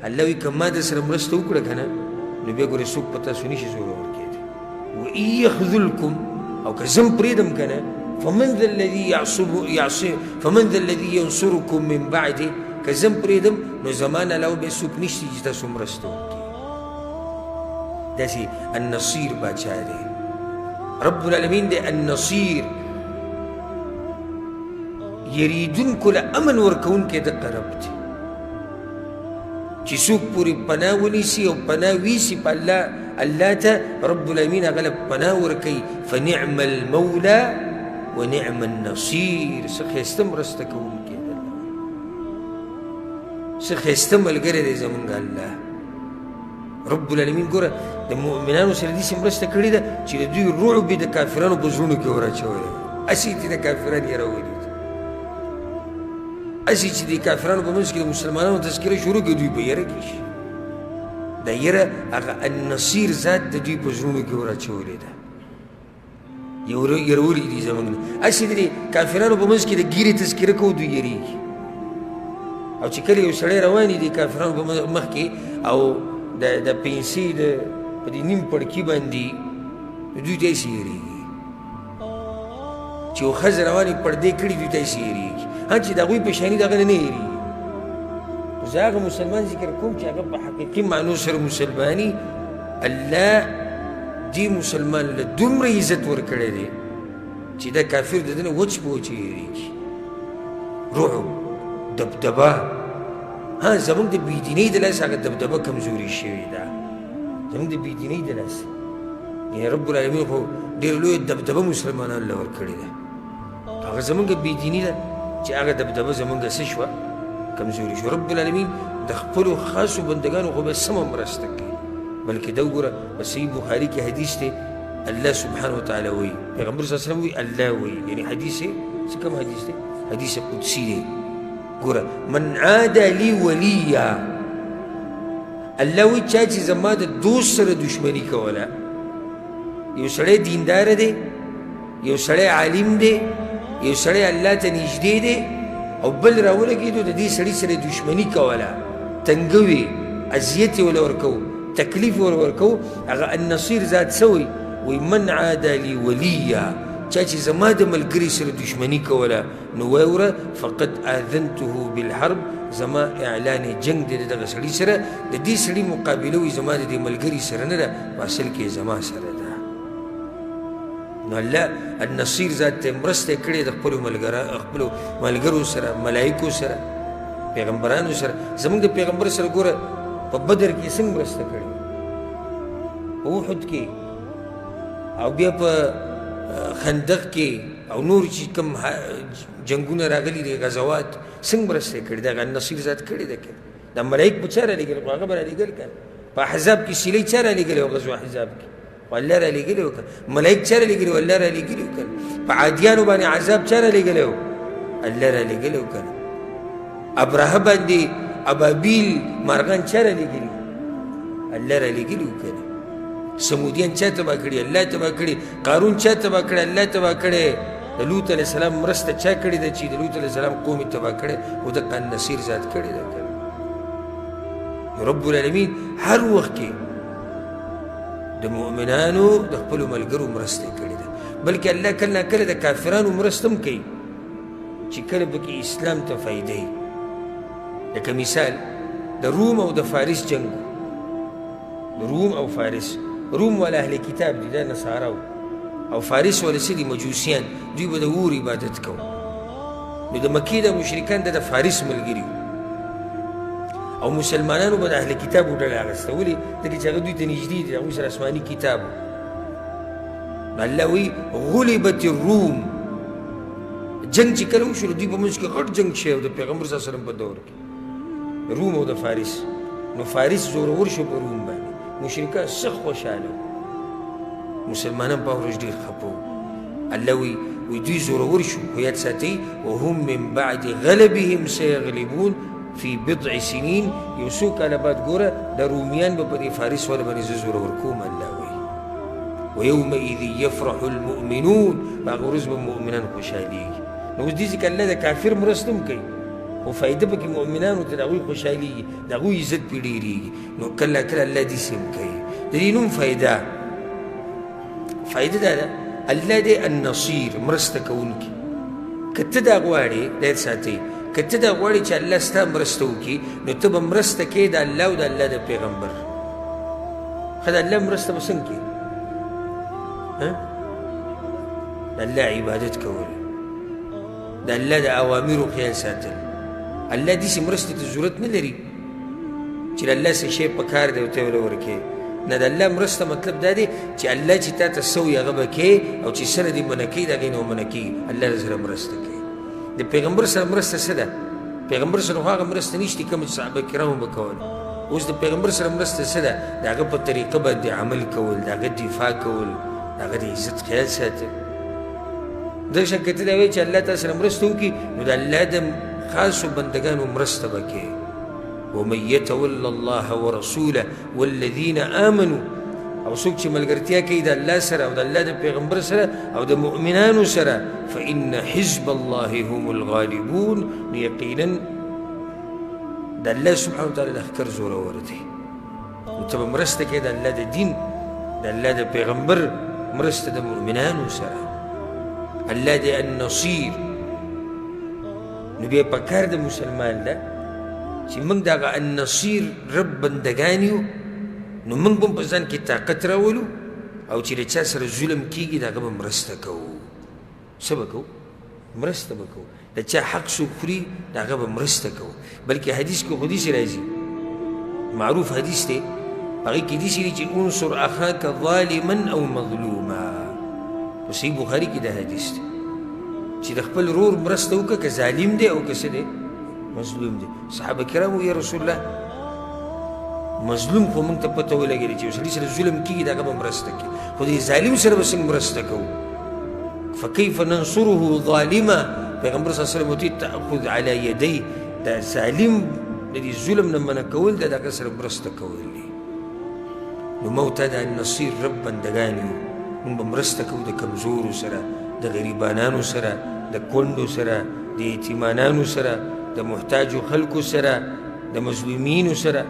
الله وایي که ما در سره مرسته وکړه که نه، نو بیا ګورې څوک په تاسو نشي زورور کېدی. وإن يخذلكم، او که زه هم پرېږدم که نه، فمن ذا الذي فمن ذا الذي ينصركم من بعده، که زه هم پرېږدم نو زما نه علاوه بیا څوک نشته چې تاسو مرسته وکړي. داسې النصیر باچا دی رب العالمین دی، النصیر یریدونکو له امن ورکوونکی دقه رب دی چې څوک پورې پناه ونیسي او پناه ویسي په الله، الله ته رب العالمین هغه له پناه ورکوي. فنعم المولا ونعم النصیر. څه ښایسته مرسته کوونکی دی الله، څه ښایسته ملګری دی زموږ الله رب العالمین. ګوره د مؤمنانو سره داسې مرسته کړې ده چې د دوی رعب یې د کافرانو په زړونو کې وراچولی، هسې چې د کافران یې راولي، هسې چې د کافرانو په منځ کې د مسلمانانو تذکره شروع کړي دوی په یره کې شي. دا یره هغه النصیر ذات د دوی په زړونو کې وراچولې ده، یرولي دي زموږ نه. هسې د کافرانو په منځ کې د ږیرې تذکره کوو دوی یریږي. او چې کله یو سړی روان دي کافرانو په مخ کې او د پنسي د په دې نیم پړکي باندې دوی ته هسې یریږي. چې یو ښځه روانې پردې کړي دوی ته هسې یریږي، ها چې د هغوی په شاني د هغه نه نه یریږي. زه هغه مسلمان ذکر کوم چې هغه په حقیقي معنو سره مسلماني، الله دې مسلمان له دومره عزت ورکړی دی چې دا کافر د ده نه وچ په وچه یریږي. رعب، دبدبه، ها زموږ د بېدینۍ د لاسه هغه دبدبه کمزوري شوې ده، زموږ د بېدینۍ د لاسه. یعنې رب العالمین خو ډېره لویه دبدبه مسلمانانو له ورکړې ده، هغه زموږ بېدیني ده چې هغه دبدبه زموږ څه شوه؟ کمزوري شوه. رب العالمین د خپلو خاصو بندګانو خو به سمه مرسته کوي. بلکې دا وګوره په صحیح بخاري کې حدیث دی، الله سبحانه وتعالی وایي، پیغمبر صلی الله علیه وسلم وایي، الله وایي، یعنې حدیث یې څه کوم حدیث دی؟ حدیث قدسي دی. ګوره من عاد لي ولیا، الله وایي چا چې زما د دوست سره دښمني کوله، یو سړی دیندار دی، یو سړی عالم دی، یو سړی الله ته نږدې دی، او بل راولګېدو د دې سړي سره دښمني کوله، تنګوي، اذیت یې وله ورکوو، تکلیف یې وله ورکوو، هغه النصیر ذات څه وایي؟ وایي من عاد لي ولیا، چا چې زما د ملګري سره دښمني کوله نو واوره فقد آذنته بالحرب، زما اعلان جنگ دی د دغه سړي سره، د دې سړي مقابله وي زما د دې ملګري سره نه ده، په اصل کې زما سره ده. نو الله النصیر ذات ته مرسته کړې د خپلو ملګرو سره، ملایکو سره، پیغمبرانو سره. زموږ د پیغمبر سره ګوره په بدر کې څنګه مرسته کړې، په احد کې، او بیا په خندق کې، او نور چې کوم جنګونه راغلي دي، غزوات، څنګه مرسته یې کړې ده؟ هغه النصیر ذات کړې ده. که دا ملایک په چا رالیږل؟ خو هغه به رالیږل که نه. په احزاب کې سیلۍ چا رالیږلې وه؟ غزوه احزاب کې خو الله رالیږلی وو که ملایک چا رالیږلي وو؟ الله رالیږلي وو که نه. په عادیانو باندې عذاب چا رالیږلی وو؟ الله رالیږلی وو که نه. ابرهه باندې ابابیل مارغان چا رالیږلي وو؟ الله رالیږلي وو که نه. سمودیان چا تباه کړي؟ الله تباه کړي. قارون چا تباه کړی؟ الله تباه کړی. د لوط علیه السلام مرسته چا کړې ده چې د لوط علیه السلام قوم یې تباه کړی؟ خو دقه النصیر ذات کړې ده که نه. رب العالمین هر وخت کې د مؤمنانو د خپلو ملګرو مرسته یې کړې ده، بلکې الله کله ناکله د کافرانو مرسته هم کوي چې کله پکې اسلام ته فایده وي. لکه مثال د روم او د فارس جنګ، د روم او فارس، روم والا اهل کتاب دي، دا نصارا وو، او فارس والا څه دي؟ مجوسیان، دوی به د اور عبادت کوو. نو د مکې د مشرکان د فارس ملګري وو، او مسلمانانو به د اهل کتابو ډله اخیسته. ولې؟ ځکه چې هغه دوی ته نږدې دي، هغوی سره آسماني کتاب و. نو الله وایي غلبت الروم، جنګ چې کله وشو نو دوی په منځ کې غټ جنګ شوی د پیغمبر صلی الله علیه وسلم په دور کې، روم او د فارس. نو فارس زورور شو په روم باندې، مشرکان سخت خوشحاله وو، مسلمانان په ورځ ډېر خفه وو. الله وایي دوی زورور شو، خو یاد ساتئ وهم من بعد غلبهم سیغلبون فی بضع سنین، یو څو کاله بعد ګوره د رومیان به په دې فارس والا باندې زه زورور کوم. الله وایي ویومئذ یفرح المؤمنون، په هغه ورځ به مؤمنان خوشحالېږي. نو اوس دې ځکه الله د کافر مرسته هم کوي. خو فایده پکې مؤمنانو ته د هغوی خوشحالېږي، د هغوی عزت پرې ډېرېږي. نو کله کله الله داسې هم کوي. د دې نوم فایده، فایده دا ده، الله دی النصیر، مرسته کوونکی. که ته دا غواړې، دا یاد ساتئ، که ته دا غواړې چې الله ستا مرسته وکړي، نو ته به مرسته کوې د الله او د الله د پیغمبر. ښه، د الله مرسته به څنګه کوې؟ د الله عبادت کول، د الله د اوامرو خیال ساتل. الله داسې مرستې ته ضرورت نه لري چې د الله څه شی په کار دی او ته یې ورله ورکوې. نه، د الله مرسته مطلب دا دی چې الله چې تا ته څه وایي هغه به کوې، او چې څه نه دې منع کوي د هغې نه به منع کېږي. الله در سره مرسته کوي. د پیغمبر سره مرسته څه ده؟ پیغمبر سره خو هغه مرسته نشته کومه چې صحابه کرامو به کوله. اوس د پیغمبر سره مرسته څه ده؟ د هغه په طریقه باندې عمل کول، د هغه دفاع کول، د هغه د عزت خیال ساتل. دغه شان که ته دا وایې چې الله تا سره مرسته وکړي، نو د الله د خاصو بندګانو مرسته به کوې. ومن يتول الله ورسوله والذین آمنوا، او څوک چې ملګرتیا کوي د الله سره او د الله د پیغمبر سره او د مؤمنانو سره، فإن حزب الله هم الغالبون، نو یقینا د الله سبحانه وتعالی لښکر زورور دی. نو ته به مرسته کوې د الله د دین، د الله د پیغمبر، مرسته د مؤمنانو سره. الله دی النصیر. نو بیا پکار د مسلمان ده چې موږ د هغه النصیر رب بندګان یو، نو موږ به هم په ځان کې طاقت راولو، او چې له چا سره ظلم کېږي د هغه به مرسته کوو. څه به کوو؟ مرسته به کوو. د چا حق څوک خوري د هغه به مرسته کوو. بلکې حدیث کې خو داسې راځي، معروف حدیث دی، هغې کې داسې دي چې انصر اخاک ظالما او مظلوما. په صحیح بخاري کې دا حدیث دی چې د خپل ورور مرسته وکړه، که ظالم دی او که څه دی، مظلوم دی. صحابه کرامو یا رسول الله، مظلوم خو موږ ته پته ولګېده چې یو سړي سره ظلم کېږي د هغه به مرسته کوي، خو دې ظالم سره به څنګه مرسته کوو؟ فکیف ننصره ظالما؟ پیغمبر صلی الله علیه وسلم ورته تأخذ علی یدی، دا ظالم د دې ظلم نه منع کول د هغه سره مرسته کول دي. نو موږ ته د النصیر رب بندګان یو، موږ به مرسته کوو د کمزورو سره، د غریبانانو سره، د کونډو سره، د یتیمانانو سره، د محتاجو خلکو سره، د مظلومینو سره.